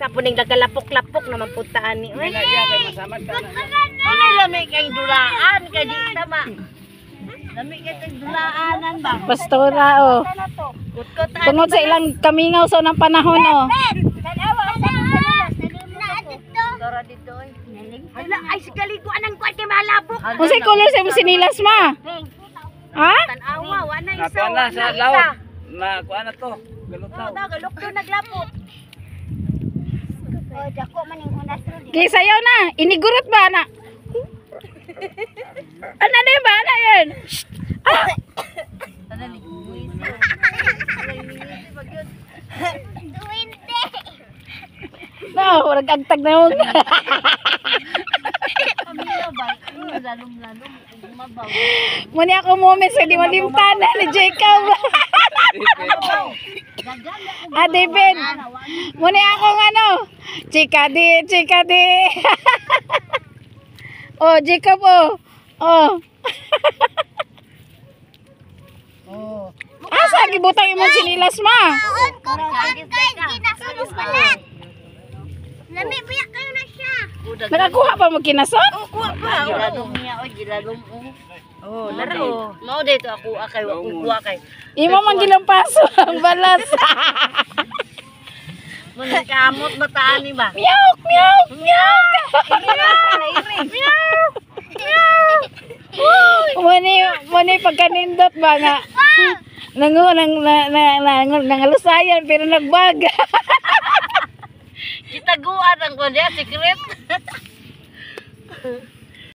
Sa puning nagalapok-lapok naman puntaan ni. Uy. Iya kay masamad ka na. Ano lami kay dulaan kay di tama. Lami kay kay dulaanan ba? Pastora oh. Kutkot. Tungod sa ilang kamingaw sa unang panahon oh. Tanawa sa dito. Tara dito oy. Hala ay sigaligo anang kuan kay malabok. Unsay color sa imong sinilas, ma? Ha? Tanawa wa na isa. Nakuha na sa laot. Nakuha na to. Galutaw. Oh, galok do naglapok. Oh, dako man ning unas ro. Kay sayaw na, inigurot ba na? Ano na yun ba? Ano yun? Shh! Ah! Duwinte. No, nag-agtag na yun. Lalom-lalom mabaw. Muna ako moments sa di malimtan na ni Jacob. Ah, David. Muna ako ng ano. Chika di, chika di. Oh, Jacob oh. Oh. Oh. Asa gibutang imong sinilas, ma? Taon ko kuan kay ginasunod balat. Lami biya kayo na siya. Nakakuha pa mo kinason? Oh, kuha pa. Gilalom niya oy, gilalom oh. Oh, laro. Mao dito ako akay wa kuha kay. Imo man gilampaso ang balas. Mun kamot bataan ni ba? Meow, meow, meow. Muni, muni pagkanindot ba nga? Nangu nang na, na, na, nangalusayan pero nagbag. Gitaguan ang kuan diya secret.